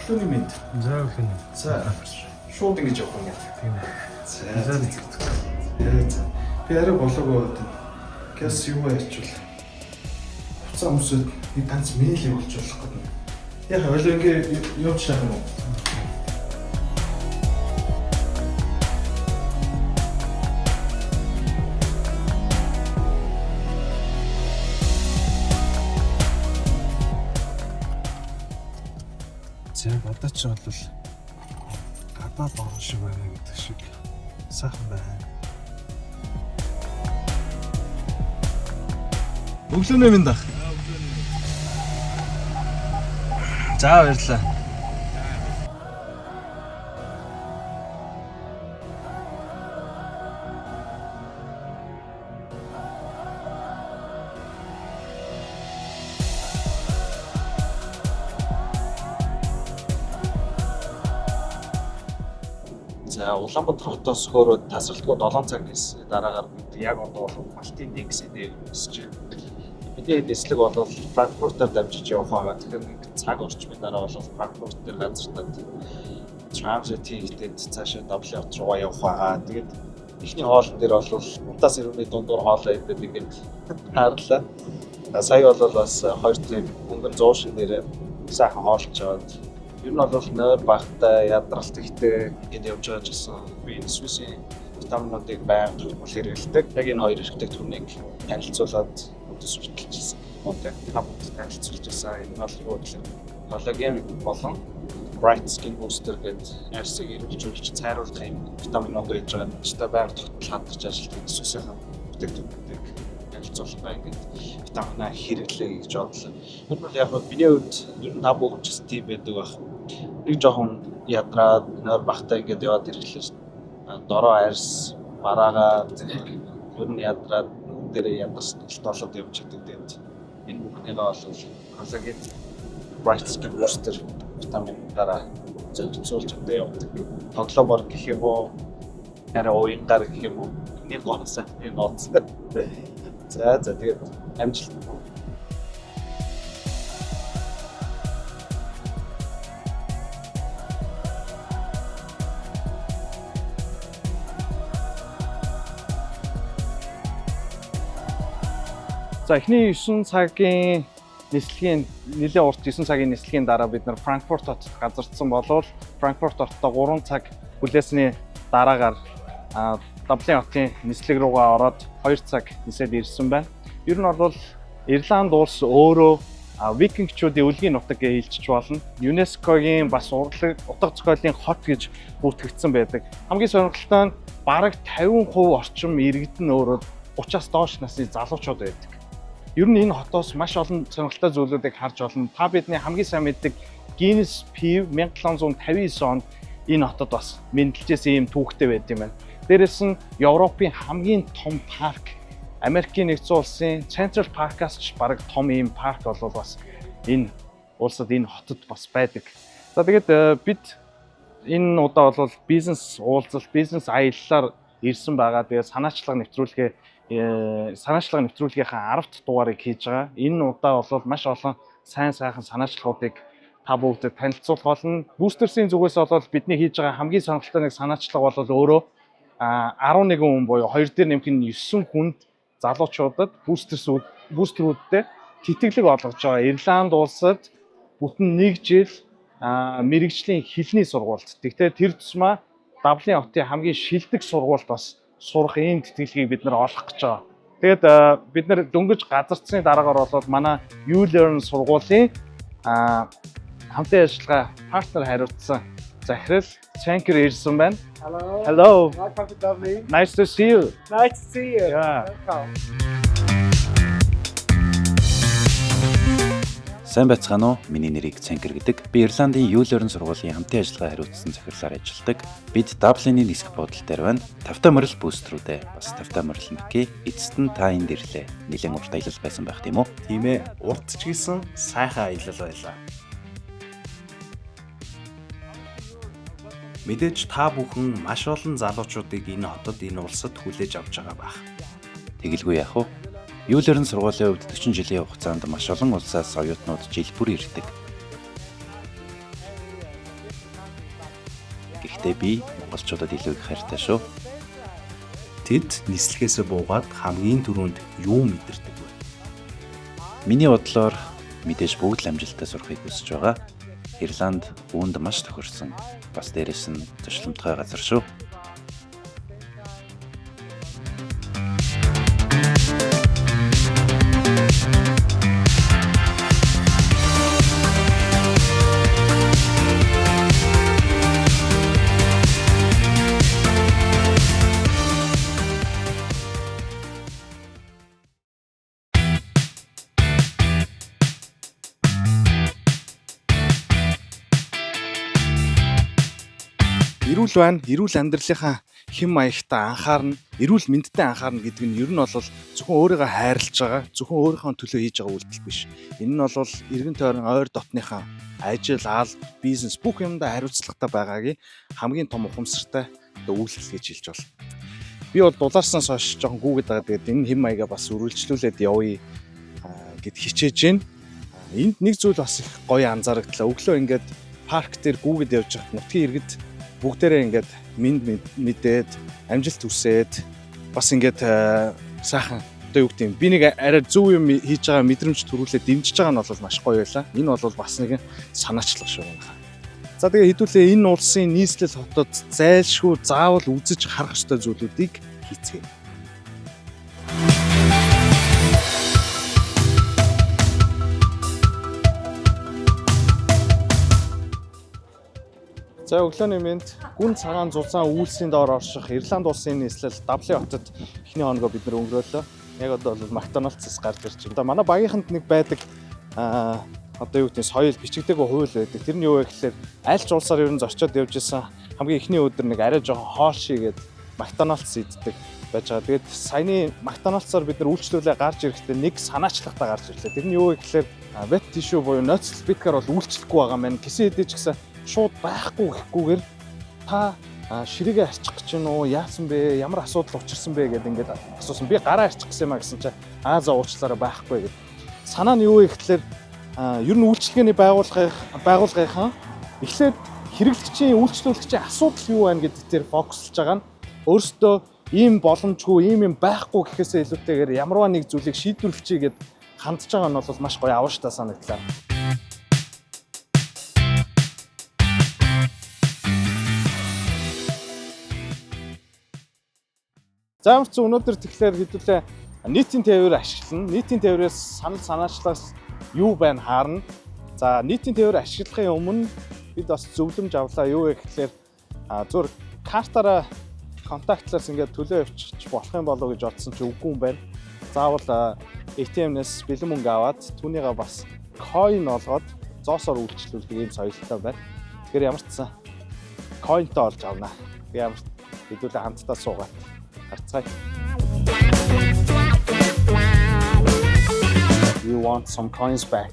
Өглөөний мэнд. За, өглөөний. За, шууд ингэж явах юм. Тийм ээ. За. За, нэцэгдэх. За. Би арай болоогүй байна. Гэс юу яачвал. Хуцаа өмсөд нэг ганц мэйл явуулчих болох гэдэг. Яг ойлоо ингэ явж шахах юм уу? За, одоо ч бол гадаад орон шиг байна гэдэг шиг сайхан байна. Өглөөний мэнд ах. За, баярлалаа. За, Улаанбаатар хотоос хөөрөөд тасралтгүй 7 цаг ниссэн дараагаар бид яг одоо бол Балтийн тэнгисийн дээр нисэж байна. Бидний нислэг бол Франкфуртаар дамжиж явах байгаа. Тэгэхээр нэг цаг орчмын дараа бол Франкфурт дээр газартаад транзит хийгээд цаашаа Даблин хот руугаа явах байгаа. Тэгээд эхний хоолн дээр бол унтаас ирүүний дундуур хоолоо идээд ингээд хаарлаа. Сая бол бас хоёр тийм өнгөн 100 шин дээр сайхан хоолж аваад ер нь бол нойр багтай, ядралт ихтэй ингээд явж байгаа ч гэсэн би энэ Свисийн витаминуудыг байнга бол хэрэглэдэг. Яг энэ хоёр эрхтэй түүнийг танилцуулаад өдөс хүртэлжсэн. Мөнтэй та бүхэнд танилцуулж байсан. Энэ бол юу гэхээр коллаген болон Bright Skin Booster гэдэг арьсыг эргэлжүүлж цайруулах юм витаминууд байж байгаа. Өстой байнга тогтол хадгарч ажилладаг Свисийн бүтээгдэхүүнүүдийг танилцуулах бай ингээд витаминаа хэрэглээ гэж бодлоо. Тэр бол яг нь миний хувьд ер нь та бүхэн ч гэсэн тийм байдаг байх. Нэг жоохон ядраад нойр багтаа ингээд яваад ирэхлээр дороо арьс бараагаа ер нь ядраад нүн дээрээ ядарсан болоод явж чаддаг. Тэгээд энэ бүхнийгээ бол коллаген Bright Skin Booster витаминдаараа зохицуулж одоо явдаг. Тоглоомор гэх юм уу, арай уянгаар гэх юм уу. Миний гол сайхны нууц. За, тэгээд амжилт. За, эхний 9 цагийн нислэгийн, нэлээд урт 9 цагийн нислэгийн дараа бид нар Франкфурт хотод газардсан болвол Франкфурт хотод 3 цаг хүлээсний дараагаар Даблин хотын нислэг руугаа ороод 2 цаг нисээд ирсэн байна. Ер нь бол Ирланд улс өөрөө викингчүүдийн өлгийн нутаг гэж хэлчих болно. ЮНЕСКО-гийн бас урлаг утга зохиолын хот гэж бүртгэгдсэн байдаг. Хамгийн сонирхолтой нь бараг 50% орчим иргэд нь өөрөө 30-аас доош насны залуучууд байдаг. Ер нь энэ хотоос маш олон сонирхолтой зүйлүүдийг харж болно. Та бидний хамгийн сайн мэддэг Guinness пив 1759 онд энэ хотод бас мэндэлжсэн ийм түүхтэй байд юм байна. Дээрээс нь Европын хамгийн том парк, Америкийн нэгдсэн улсын Central Park-аас ч бараг том ийм парк бол бас энэ улсад, энэ хотод бас байдаг. За, тэгээд бид энэ удаа бол бизнес уулзалт, бизнес аяллаар ирсэн байгаа. Тэгээд санаачлага нэвтрүүлгийнхаа 10 дахь дугаарыг хийж байгаа. Энэ удаа бол маш олон сайн сайхан санаачлагуудыг та бүгдэд танилцуулах болно. Boosters-ийн зүгээс бол бидний хийж байгаа хамгийн сонирхолтой нэг санаачлага бол өөрөө 11 хүн буюу 2 дээр нэмэх нь 9 хүнд, залуучуудад Boosters-үүд booster-үүдтэй тэтгэлэг олгож байгаа. Ирланд улсад бүтэн нэг жил мэргэжлийн хэлний сургуульд. Тэгтээ тэр тусмаа Даблин хотын хамгийн шилдэг сургуульд бас сурах ийм тэтгэлгийг бид нар олох гэж байгаа. Тэгээд бид нар дөнгөж газардсны дараагаар болоод манай YouLearn сургуулийн хамтын ажиллагаа партнер хариуцсан захирал Цанкер ирсэн байна. Hello. Hello. Welcome to Dublin. Nice to see you. Nice to see you. Yeah. Welcome. Сайн байцгаана уу? Миний нэрийг Цанкер гэдэг. Би Ирландын YouLearn сургуулийн хамтын ажиллагаа хариуцсан захирлаар ажилладаг. Бид Даблины нисэх буудал дээр байна. Тавтай морил booster үүдээ. Бас тавтай морил Маки. Эцэст нь та энд ирлээ. Нэлээд урт аялал байсан байх, тийм үү? Тийм ээ. Урт ч гэсэн сайхан аялал байлаа. Мэдээж та бүхэн маш олон залуучуудыг энэ хотод, энэ улсад хүлээж авч байгаа байх. Тэгэлгүй яах вэ? YouLearn сургуулийн хувьд 40 жилийн хугацаанд маш олон улсаас оюутнууд жил бүр ирдэг. Гэхдээ би монголчуудад илүү их хайртай шүү. Тэд нислэгээсээ буугаад хамгийн түрүүнд юу мэдэрдэг вэ? Миний бодлоор мэдээж бүгд л амжилттай сурахыг хүсэж байгаа. Ирланд үүнд маш тохирсон. Бас дээрэс нь зочломтгой газар шүү. Эрүүл байна, эрүүл амьдралынхаа хэм маягтай анхаарна, эрүүл мэндтэй анхаарна гэдэг нь ер нь бол зөвхөн өөрийгөө хайрлаж байгаа, зөвхөн өөрийнхөө төлөө хийж байгаа үйлдэл биш. Энэ нь бол эргэн тойрон ойр дотныхаа ажил, алба, бизнес бүх юмдаа хариуцлагатай байгаагийн хамгийн том ухамсартай одоо үйлдэл гэж хэлж болно. Би бол дулаарснаас хойш жоохон гүгээд байгаа. Тэгээд энэ хэм маягаа бас үргэлжлүүлээд явъя гэд хичээж байна. Энд нэг зүйл бас их гоё анзаарагдлаа. Өглөө ингээд парк дээр гүгээд явж байхад нутгийн иргэд бүгдээрээ ингээд мэнд мэдээд амжилт хүсээд бас ингээд сайхан одоо юу гэдэг юм би нэг арай зөв юм хийж байгаа мэдрэмж төрүүлээд дэмжиж байгаа нь бол маш гоё байлаа. Энэ бол бас нэгэн санаачлах шүү байна. За тэгээ хэдүүлээ энэ улсын нийслэл хотод зайлшгүй заавал үзэж харах ёстой зүйлүүдийг хийцгээе. За өглөөний мэнд гүн цагаан зузаан үйлсийн доор орших Ирланд улсын нийслэл Даблин хотод эхний хоногоо бид нар өнгөрөөлөө. Яг одоо бол Макдоналдсаас гарч ирж байна. Одоо манай багийнханд нэг байдаг одоо юу гэдэг нь соёл бичигдээгүй хууль байдаг. Тэр нь юу вэ гэхээр аль ч улсаар ер нь зорчоод явж исэн хамгийн эхний өдөр нэг арай жоохон хоол шигээд Макдоналдс иддэг байж байгаа. Тэгээд саяны Макдоналдсаар бид нар үйлчлүүлээ гарч ирэхдээ нэг санаачлагтай гарч ирлээ. Тэр нь юу вэ гэхээр wet tissue буюу ноцлол биткаар бол үйлчлэхгүй байгаа маань. Кисэн хэдий ч гэсэн шууд байхгүй гэхгүйгээр та ширээгээ арчих гэж байна уу? Яасан бэ? Ямар асуудал учирсан бэ гэдээ ингээд асуусан. Би гараа арчих гэсэн юм а гэсэн чинь аа за уучлаарай байхгүй гэд. Санаа нь юу вэ гэхлээр ер нь үйлчилгээний байгууллагынхан эхлээд хэрэглэгчийн үйлчлүүлэгчийн асуудал юу байна гэдэг дээр фокуслж байгаа нь өөрсдөө ийм боломжгүй, ийм юм байхгүй гэхээсээ илүүтэйгээр ямарваа нэг зүйлийг шийдвэрлэчихье гэд хандж байгаа нь бол маш гоё авууштай санагдлаа. За ямар ч өнөөдөр тэгэхээр хэдүүлээ нийтийн тээвэр ашиглана. Нийтийн тээврээс санал санаачлаас юу байна хаарна. За нийтийн тээвэр ашиглахын өмнө бид бас зөвлөмж авлаа. Юу вэ гэхээр зүгээр картаараа contactless ингээд төлөө явчих болох юм болов уу гэж бодсон чи үгүй юм байна. Заавал ATM-нээс бэлэн мөнгө аваад түүнийгээ бас coin олгоод зоосоор үйлчлүүлдэг ийм соёлтой байна. Тэгэхээр ямар ч сан coin-той олж авна. Тэгээ ямар хэдүүлээ хамтдаа суугаад гарцгаая. You want some coins back?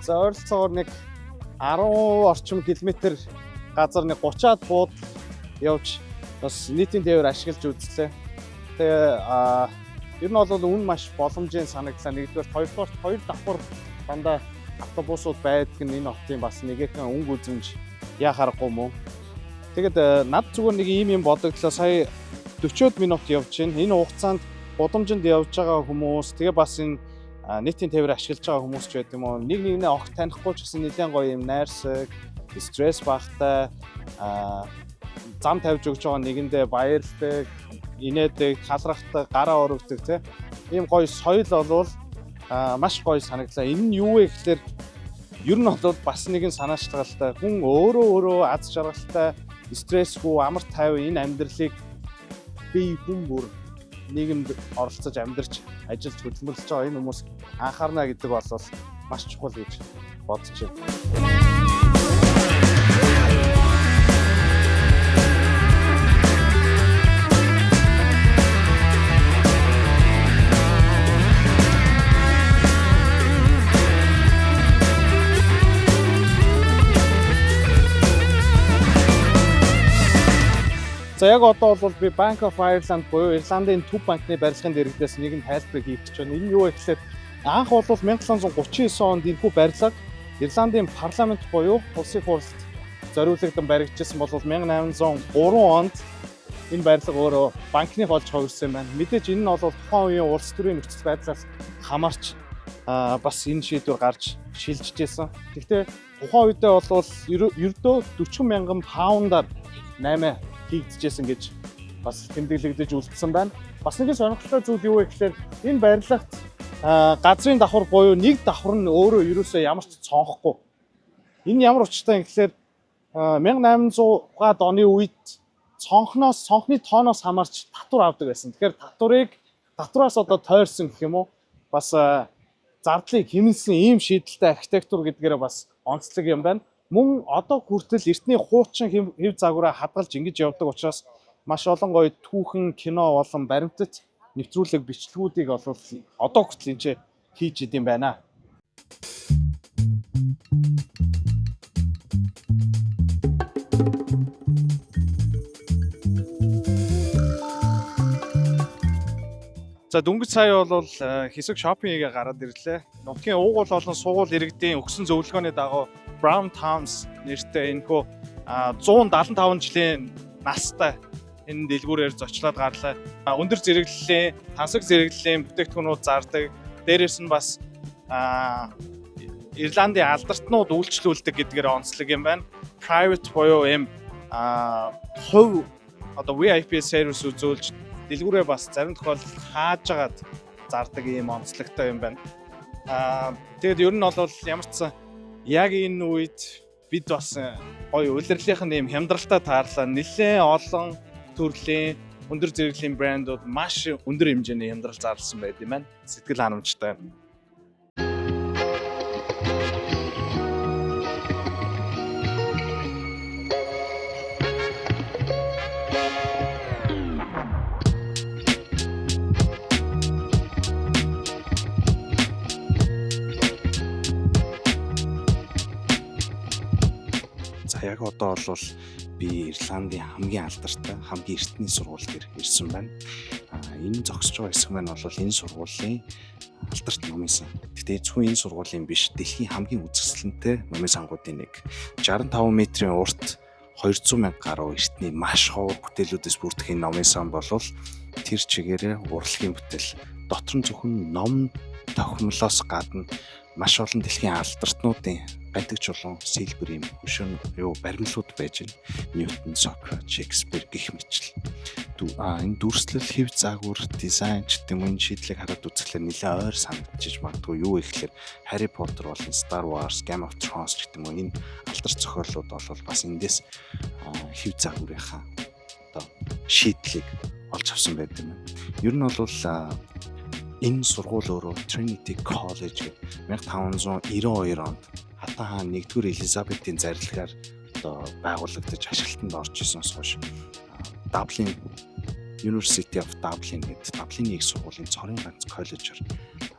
За ойролцоогоор нэг 10 орчим километр газар нэг 30-аад буудал явж бас нийтийн тээвэр ашиглаж үзлээ. Тэгээ ер нь бол үн маш боломжийн санагдлаа. Нэгдүгээр, хоёрдугаар хоёр давхар дандаа автобусууд байдаг нь энэ хотын бас нэгэн өнгө үзэмж яа харахгүй мөн. Тэгэд над зүгээр нэг ийм юм бодогдлоо. Сая 40-од минут явж байна. Энэ хугацаанд гудамжинд явж байгаа хүмүүс тэгээ бас энэ нийтийн тээвэр ашиглаж байгаа хүмүүс ч байд юм уу. Нэг нэгнээ огт танихгүй ч гэсэн нэлээд гоё юм найрсаг, стресс багтай, зам тавьж өгч байгаа нэгэндээ баярлдаг, инээдэг, талархдаг, гараа өргөдөг тий. Ийм гоё соёл болвол маш гоё санагдлаа. Энэ нь юу вэ гэхээр ер нь бол бас нэгэн санаачлагалтай хүн өөрөө өөрөө аз жаргалтай, стрессгүй, амар тайван энэ амьдралыг бие хүн бүр нийгэмд оролцож амьдарч ажиллаж хөдөлмөрлөж байгаа энэ хүмүүс анхаарна гэдэг бол маш чухал гэж бодож байна. За, яг одоо бол би Bank of Ireland буюу Ирландын төв банкны барилгын дэргэдээс нэгэн тайлбарыг хийх гэж байна. Энэ нь юу вэ гэхээр анх бол 1739 онд энэхүү барилга Ирландын парламент буюу улсын хурлд зориулагдсан баригдажсэн бол 1803 онд энэ барилга өөрөө банкны болж хувирсан юм байна. Мэдээж энэ нь бол тухайн үеийн улс төрийн нөхцөл байдлаас хамаарч бас энэ шийдвэр гарч шилжижсэн. Гэхдээ тухайн үедээ бол ердөө 40 мянган паундаар 8 хийгдэжсэн гэж бас тэмдэглэгдэж үлдсэн байна. Бас нэгэн сонирхолтой зүйл юу вэ гэхээр энэ барилгад газрын давхар буюу нэг давхар нь өөрөө ерөөсөө ямар ч цонхгүй. Энэ ямар учиртай юм гэхээр 1800-аад оны үед цонхноос, цонхны тооноос хамаарч татвар авдаг байсан. Тэгэхээр татвараас одоо тойрсон гэх юм уу, бас зардлыг хэмнэсэн ийм шийдэлтэй архитектур гэдгээрээ бас онцлог юм байна. Мөн одоо хүртэл эртний хуучин хэв загвараа хадгалж ингэж явдаг учраас маш олон гоё түүхэн кино болон баримтат нэвтрүүлэг бичлэгүүдийг олвол одоо хүртэл энэ хийж идэм байна. За, дөнгөж сая бол хэсэг shopping хийгээ гараад ирлээ. Нутгийн уугуул болон суугуул иргэдийн өгсөн зөвлөгөөний дагуу Brown Thomas нэртэй энэхүү 175 жилийн настай энэ дэлгүүрээр зочлоод гарлаа. Өндөр зэрэглэлийн, тансаг зэрэглэлийн бүтээгдэхүүнүүд зардаг. Дээрээс нь бас Ирландын алдартнууд үйлчлүүлдэг гэдгээр онцлог юм байна. Private буюу ийм хувь одоо VIP сервис үзүүлж, дэлгүүрээ бас зарим тохиолдолд хааж агаад зардаг ийм онцлогтой юм байна. Тэгээд ер нь бол ямар ч сан яг энэ үед бид бас гоё улирлынх нь ийм хямдралтай таарлаа. Нэлээд олон төрлийн өндөр зэрэглэлийн брэндүүд маш өндөр хэмжээний хямдрал зарласан байт юм байна. Сэтгэл ханамжтай. За, яг одоо бол би Ирландын хамгийн алдартай, хамгийн эртний сургууль дээр ирсэн байна. Энэ зогсож байгаа хэсэг маань бол энэ сургуулийн алдарт номын сан. Гэхдээ зөвхөн энэ сургуулийн биш, дэлхийн хамгийн үзэсгэлэнтэй номын сангуудын нэг. 65 метрийн урт, 200 мянга гаруй эртний маш ховор бүтээлүүдээс бүрдэх энэ номын сан бол тэр чигээрээ урлагийн бүтээл. Дотор нь зөвхөн ном тохимлоос гадна маш олон дэлхийн алдартнуудын гантиг чулуун, сэлбэр юм хөшөө юу баримлууд байж байна. Ньютон, Сократ, Шекспир гэх мэтчил. Энэ дүрслэл, хэв загвар, дизайн ч гэдэг юм энэ шийдлийг хараад үзэхлээр нэлээд ойр санагдчихж магадгүй. Юу вэ гэхээр Harry Potter болон Star Wars, Game of Thrones ч гэдэг юм уу энэ алдарт зохиолууд бол бас эндээс хэв загварынхаа одоо шийдлийг олж авсан байдаг юм. Ер нь бол энэ сургууль өөрөө Trinity College гэдэг 1592 онд Хатан хаан 1-р Элизабетийн зарилгаар одоо байгуулагдаж ашиглалтанд орж ирсэнээс хойш Dublin University of Dublin гэдэг Даблины их сургуулийн цорын ганц коллежоор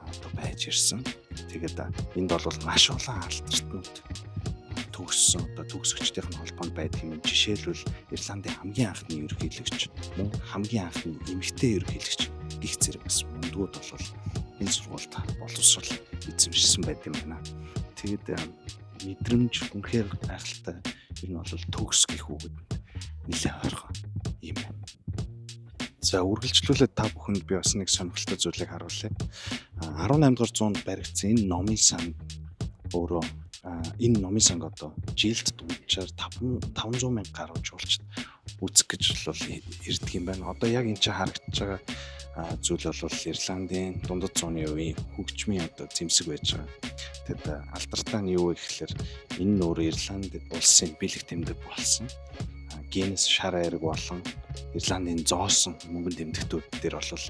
одоо байж ирсэн. Тэгээд энд бол маш олон алдартнууд төгссөн, одоо төгсөгчдийн холбоонд байдаг юм. Жишээлбэл, Ирландын хамгийн анхны ерөнхийлөгч, мөн хамгийн анхны эмэгтэй ерөнхийлөгч гэх зэрэг бас мундгууд бол энэ сургуульд боловсрол эзэмшсэн байт юм байна. Тэгээд мэдрэмж үнэхээр гайхалтай. Ер нь бол төгс гэх үгэд нэлээд ойрхон юм байна. За, үргэлжлүүлээд та бүхэнд би бас нэг сонирхолтой зүйлийг харуулъя. 18 дугаар зуунд баригдсан энэ номын сан өөрөө, энэ номын санг одоо жилд дунджаар 500 мянга гаруй жуулчид үзэх гэж бол ирдэг юм байна. Одоо яг энэ чинь харагдаж байгаа зүйл бол Ирландын дундад зууны үеийн хөгжмийн одоо зэмсэг байж байгаа. Тэгэд алдартай нь юу вэ гэхээр энэ нь өөрөө Ирланд улсын бэлэг тэмдэг болсон. Гиннес шар айраг болон Ирландын зоосон мөнгөн тэмдэгтүүд дээр бол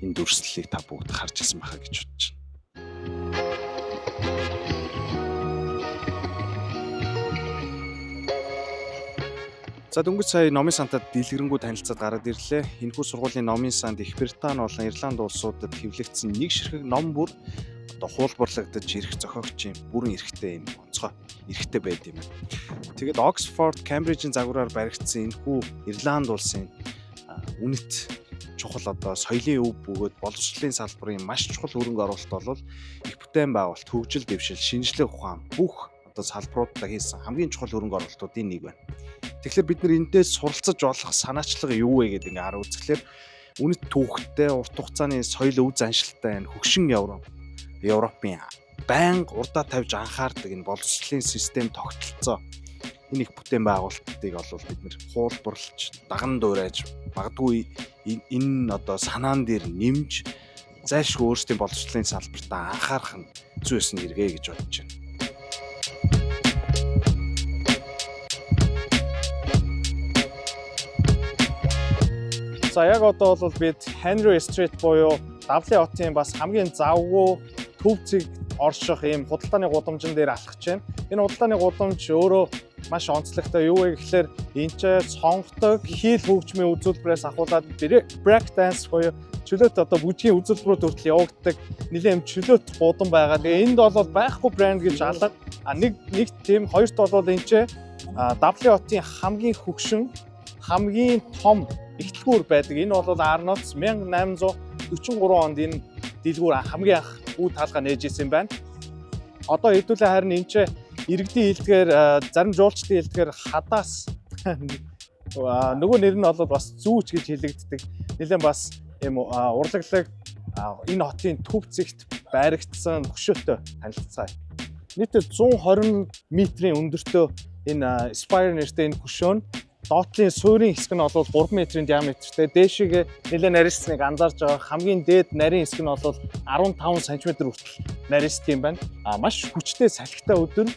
энэ дүрслэлийг та бүгд харж ирсэн байхаа гэж бодож байна. За, дөнгөж сая номын сантад дэлгэрэнгүй танилцаад гараад ирлээ. Энэхүү сургуулийн номын санд Их Британи болон Ирланд улсуудад хэвлэгдсэн нэг ширхэг ном бүр одоо хуулбарлагдаж ирэх зохиогчийн бүрэн эрхтэй юм онцгой онцгой эрхтэй байд юм байна. Тэгээд Оксфорд, Кембрижийн загвараар баригдсан энэхүү Ирланд улсын үнэт чухал одоо соёлын өв бөгөөд боловсролын салбарын маш чухал хөрөнгө оруулалт бол их бүтээн байгуулалт, хөгжил дэвшил, шинжлэх ухаан бүх одоо салбаруудаа хийсэн хамгийн чухал хөрөнгө оруулалтуудын нэг байна. Тэгэхээр бид нар эндээс суралцаж болох санаачлага юу вэ гэдэг ингээ хараа үзэхлээр үнэт түүхтэй, урт хугацааны соёл өв заншилтай энэ хөгшин Европ, Европын байнга урдаа тавьж анхаардаг энэ боловсролын систем тогтолцоо, энэ их бүтээн байгуулалтыг бол бид нэр хуулбарлаж, даган дуурайж, магадгүй энэ одоо санаан дээр нэмж зайлшгүй өөрсдийн боловсролын салбартаа анхаарах нь зүйсэн хэрэгэ гэж бодож байна. За, яг одоо бол бид Henry Street буюу Даблин хотын бас хамгийн завгүй төв зэг орших ийм худалдааны гудамжин дээр алхаж байна. Энэ худалдааны гудамж өөрөө маш онцлогтой. Юу вэ гэхээр энэ ч сонгодог хэл хөгжмийн үзүүлбэрээс ахуулаад break dance буюу чөлөөт одоо бүжгийн үзүүлбэрүүд хүртэл явагддаг нэлээд юм чөлөөт гудам байгаа. Тэгээ энд бол байхгүй брэнд гэж алга. А нэг нэг тийм, хоёрт бол энэ ч Даблин хотын хамгийн хөгшин, хамгийн том эх дэлгүүр байдаг. Энэ бол Arnotts, 1843 онд энэ дэлгүүр хамгийн анх үе таалгаа нээж исэн байна. Одоо хэдүүлээ харин энэ ч иргэдийн хэлдгээр, зарим жуулчдын хэлдгээр хадаас, нөгөө нэр нь бол бас зүүч гэж хэлэгддэг. Нэлээд бас ийм урлаглаг энэ хотын төв зэгт баригдсан хөшөөтэй танилцгаая. Нийтдээ 120 метрийн өндөртөө энэ Spire нэртэй энэ хөшөө нь доотлын суурийн хэсэг нь бол 3 метрийн диаметртэй, дээшээ нэлээд нарийсныг анзаарж байгаа, хамгийн дээд нарийн хэсэг нь бол 15 см хүртэл нарийсдаг юм байна. А маш хүчтэй салхитай өдөр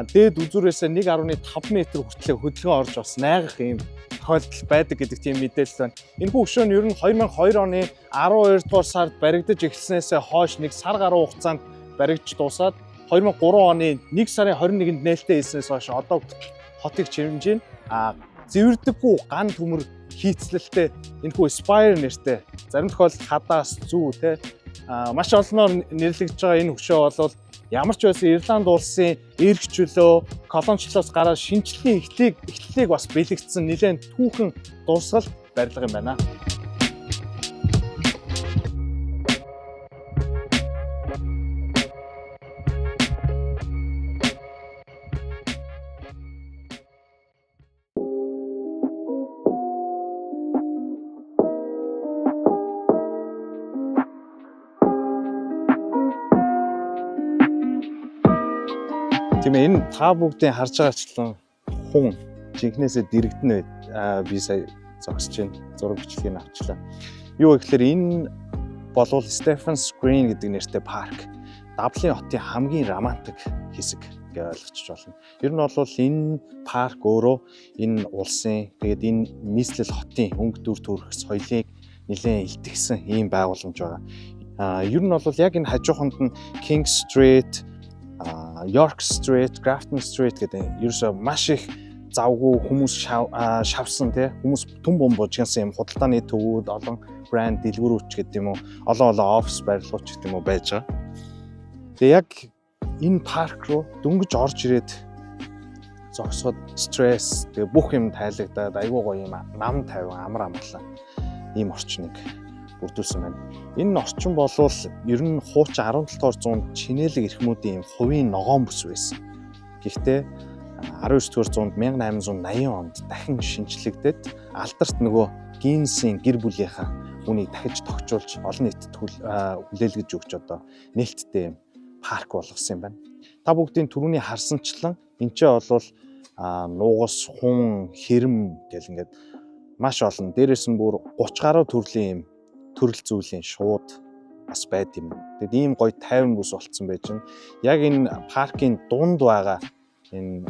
дээд үзүүрээс 1.5 м хүртэл хөдөлгөөн орж бас найгах юм тохиолдол байдаг гэдэг тийм мэдээлэл байна. Энэхүү хөшөө нь ер нь 2002 оны 12 дугаар сард баригдаж эхэлснээс хойш нэг сар гаруй хугацаанд баригдаж дуусаад, 2003 оны 1 сарын 21-нд нээлттэй хийснээс хойш одоо хүртэл хотыг чирэмж байна. А зэвэрдэггүй ган төмөр хийцлэлтэй энэхүү Spire нэртэй, зарим тохиолдолд хадаас, зүү те маш олноор нэрлэгдэж байгаа энэ хөшөө бол ямар ч байсан Ирланд улсын эрх чөлөө, колоничлоос гараад шинэчлэлийн эхлэлийг бас бэлэгдсэн нэлээд түүхэн дурсгал барилга юм байна. Тийм ээ, энэ та бүгдийн харж байгаачлан хүн жинхнээсээ дэрэгдэнэ. Би сая зогсож байна. Зураг бичлэгийг авчлаа. Юу гэхээр энэ болвол Stephen's Green гэдэг нэртэй парк. Даблин хотын хамгийн романтик хэсэг гэж ойлгочих болно. Ер нь бол энэ парк өөрөө энэ улсын, тэгээд энэ нийслэл хотын өнгө дүр төрх, соёлыг нэлээд илтгэсэн ийм байгууламж байгаа. Ер нь бол яг энэ хажууханд нь King Street, York Street, Grafton Street гэдэг ерөөсөө маш их завгүй хүмүүс шавсан тий хүмүүс түн бум бужигнасан юм худалдааны төвүүд, олон брэнд дэлгүүрүүд ч гэдэг юм уу, олон олон офис барилгууд ч гэдэг юм уу байж байгаа. Тэгээ яг энэ парк руу дөнгөж орж ирээд зогсоход стресс тэгээ бүх юм тайлагдаад айгүй гоё юм нам тайван, амар амгалан ийм орчныг бүрдүүлсэн байна. Энэ орчин болвол ер нь хуучин 17 дугаар зуунд чинээлэг эрхмүүдийн юм хувийн ногоон бүс байсан. Гэхдээ 19 дугаар зуунд, 1880 онд дахин шинэчлэгдээд алдарт нөгөө Гиннесийн гэр бүлийнхаа үнийг дахиж тохижуулж олон нийтэд хүлээлгэж өгч одоо нээлттэй юм парк болгосон юм байна. Та бүгдийн түрүүний харсанчлан энэ ч бол нугас, хүн, хэрэм гэл ингээд маш олон. Дээрээс нь бүр 30 гаруй төрлийн юм төрөл зүйлийн шууд бас байд юм. Тэгэд ийм гоё тайван бүс болцсон байж байна. Яг энэ паркийн дунд байгаа энэ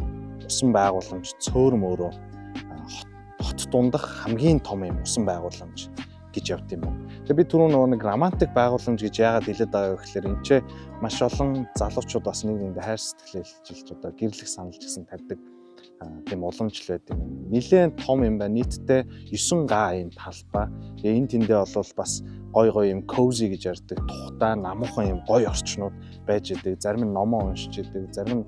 усан байгууламж цөөрм өөрөө хот дундах хамгийн том юм усан байгууламж гэж явд юм байна. Тэгээ би түрүү нөгөө нэг романтик байгууламж гэж яагаад хэлээд байгаа вэ гэхээр энэ ч маш олон залуучууд бас нэг нэгэндээ хайр сэтгэлээ илчилж, одоо гэрлэх санал ч гэсэн тавьдаг тийм уламжлал байд юм. Нилээн том юм байна. Нийтдээ 9 га юм талбай. Тэгээ энэ тэндээ бол бас гой гой юм cozy гэж ярьдаг тухтай намуухан юм гой орчнууд байж идэг. Зарим нь номоо уншиж идэг, зарим нь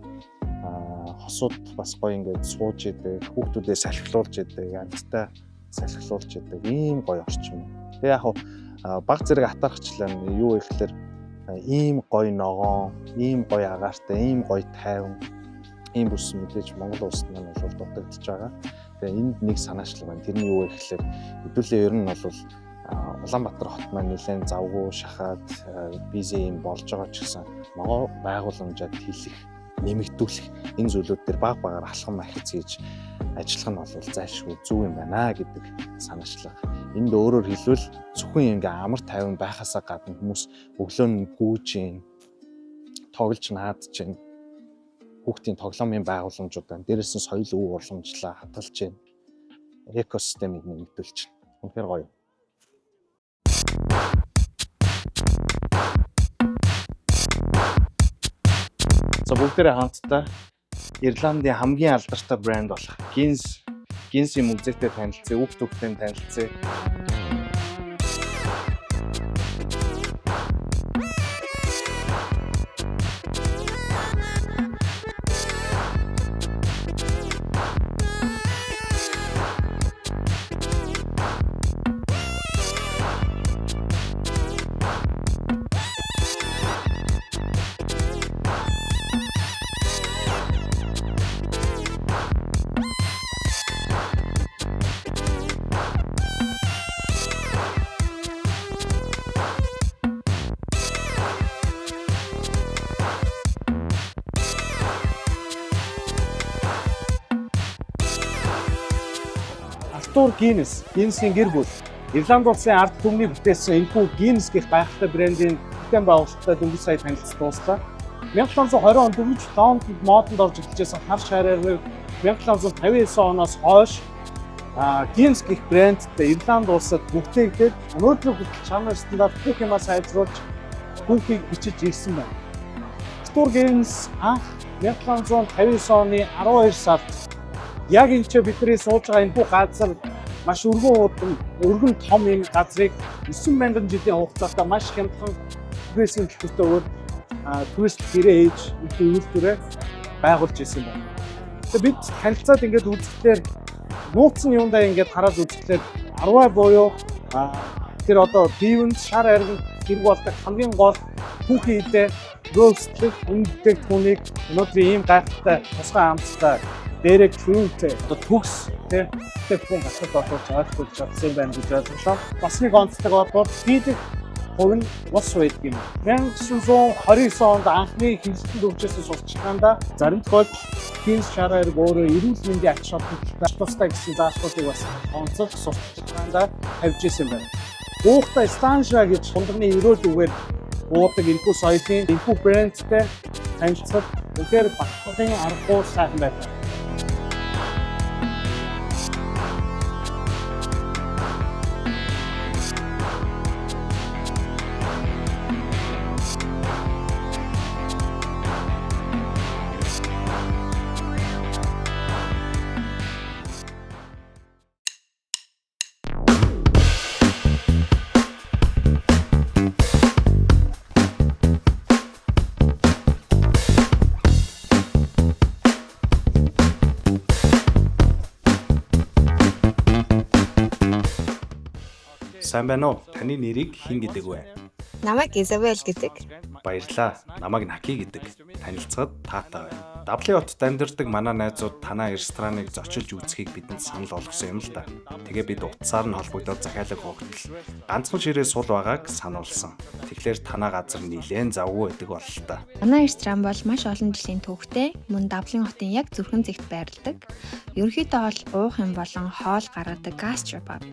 Хосууд бас гоё ингээд сууж идэг, хүүхдүүдээ салхилуулж идэг, амьттай салхилуулж идэг ийм гоё орчин. Тэгээ яг баг зэрэг атархчлаа юу вэ гэхээр ийм гоё ногоон, ийм гоё агаартай, ийм гоё тайван, ийм бүс мэдээж Монгол улсад маань бол дутагдж байгаа. Тэгээ энд нэг санаачлаг байна. Тэр нь юу вэ гэхээр хэдүүлээ ер нь бол Улаанбаатар хот маань нэлээд завгүй шахаад busy юм болж байгаа ч гэсэн ногоо байгууламжаа тэлэх, нэмэгдүүлэх энэ зүйлүүд дээр баг багаар алхам ахиц хийж ажиллах нь бол зайлшгүй зөв юм байна гэдэг санаачлага. Энд өөрөөр хэлбэл зөвхөн ингээ амар тайван байхасаа гадна хүмүүс өглөө нь гүйж гин, тоглож наадж гин, хүүхдийн тоглоомын байгууламжууд байна. Дээрээс нь соёл өв уламжлаа хадгалж гин. Экосистемийг нэмэгдүүлж гин. Үнэхээр гоё. За, бүгдээрээ хамтдаа Ирландын хамгийн алдартай брэнд болох Guinness-ийн музейтэй танилцъя, үг төвтэй танилцъя. Артур Гиннес, Гиннесийн гэр бүл Ирланд улсын ард түмнийг бүтээсэн энэхүү Гиннес гэх гайхалтай брендийн бүтээн байгуулалттай дөнгөж сая танилцж дууслаа. 1720 онд дөнгөж Лондонд модонд орж эхэлжсэн хар шар 1759 оноос хойш Гиннес гэх брэндтэй Ирланд улсад бүтээгдээд өнөөдөр хүртэл чанар стандарт бүх юмаа сайжруулж түүхийг бичиж ирсэн байна. Артур Гиннес анх 1759 оны 12 сард яг энэ ч бидний сууж байгаа энэ бүх газар маш өргөн удам, өргөн том энэ газрыг 9000 жилийн хугацаатай маш хямдхан түрээсийн төлбөртөөр түрээслэх гэрээ ээж үйлдвэрээ байгуулж ирсэн байна. Тэгээ бид танилцаад ингээд үзэхлээр нууцсан юундаа ингээд хараад үзэхлээр арвай буюу тэр одоо дивэнд шар аргинд хэрэг болдог хамгийн гол түүхийн идэ roast-лох үнэ бүтээгдэхүүнийг өнөөдрийн ийм гайхалтай тусгай амттай дээрээ cream-тэй одоо төгс тий бүтээгдэхүүн гаргахад боловч ойлгож чадсан юм байна гэж ойлголоо. Бас нэг онцлог бол хийдэг хувь нь ус байдаг юм. 1929 онд анхны хэвлэлтэнд өгчээсэн сурталчилгаанд зарим тохиолдолд Гиннес шар арги өөрөө эрүүл мэндийн ач холбогдолтой тустай гэсэн заалтуудыг бас онцлог сурталчилгаанд тавьж ирсэн байна. Уухтай Sláinte гэж хундагны ерөөл үгээр уудаг энэхүү соёлын энэхүү брэндтэй танилцахад үнэхээр батлахын аргагүй сайхан байлаа. Сайн байна уу? Таны нэрийг хэн гэдэг вэ? Намайг Изабел гэдэг. Баярлалаа. Намайг Наки гэдэг. Танилцахад таатай байна. Даблин хотод амьдардаг манай найзууд танай рестораныг зочилж үзэхийг бидэнд санал болгосон юм л да. Тэгээ бид утсаар нь холбогдоод захиалга өгтөл ганцхан ширээ сул байгааг сануулсан. Тэгэхээр танай газар нилээн завгүй байдаг болол та. Манай ресторан бол маш олон жилийн түүхтэй, мөн Даблин хотын яг зүрхэн зэгт байрладаг. Ерөнхийдөө бол уух юм болон хоол гаргадаг гастропаб.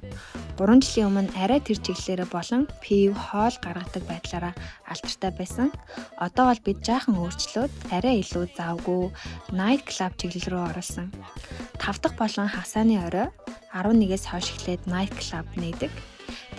3 жилийн өмнө арай тэр чиглэлээрээ болон пив, хоол гаргадаг байдлаараа алдартай байсан. Одоо бол бид жаахан өөрчлөөд арай илүү завгүй night club чиглэл рүү оруулсан. 5 дахь болон хагасааны орой 11-ээс хойш эхлээд night club нээдэг.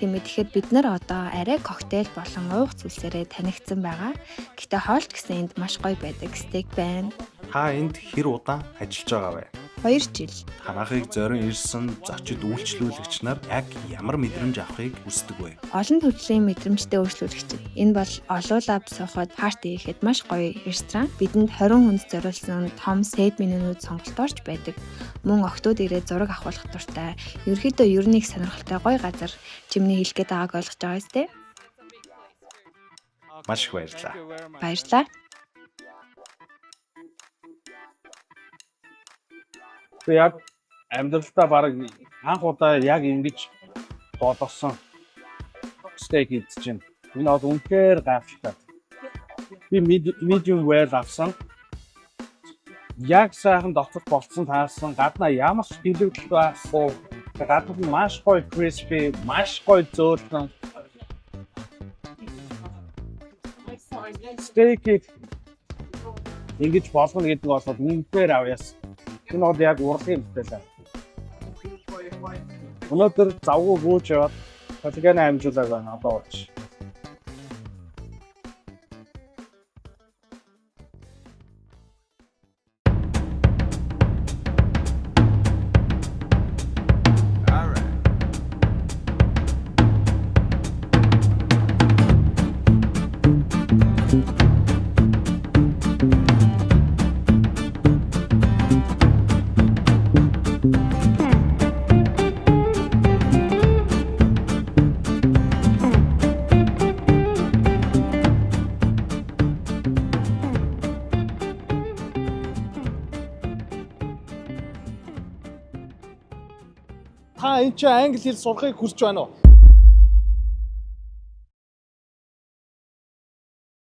Тийм ээ, тэгэхээр бид нар одоо арай коктейл болон уух зүйлсээрээ танигдсан байгаа. Гэхдээ хоол ч гэсэн энд маш гоё байдаг. Стейк байна. Та энд хэр удаан ажиллаж байгаа вэ? 2 жил. Танахыг зорин ирсэн зочид үйлчлүүлэгч нар яг ямар мэдрэмж авахыг хүсдэг вэ? Олон төрлийн мэдрэмжтэй үйлчлүүлэгчид. Энэ бол олуулаа суухад, party хийхэд маш гоё ресторан. Бидэнд 20 хүнд зориулсан том set менюнүүд сонголтоорч байдаг. Мөн охидууд ирээд зураг авахулах дуртай. Ерөнхийдөө ер нь их сонирхолтой гоё газар. Чимний хэлэх гээд байгааг ойлгож байгаа биз дээ? Маш их баярлалаа. Баярлалаа. Би яг амьдралдаа баг анх удаа яг ингэж болгосон стейк идэж байна. Энэ бол үнэхээр гайхалтай. Би medium well авсан. Яг сайхан дотор болцсон таасан, гаднаа ямар ч дэлгэл байхгүй. Гадна нь маш гоё crispy, маш гоё зөөлхөн. Стейкийг ингэж болгоно гэдэг нь бол үнэхээр авьяас. Энэ бол яг урлагийн бүтээл. Өнөөдөр завгүй гүйж яваад коллаген амжуулаад байна одоо болж. Та энэ чинь англи хэл сурахыг хүсэж байна уу?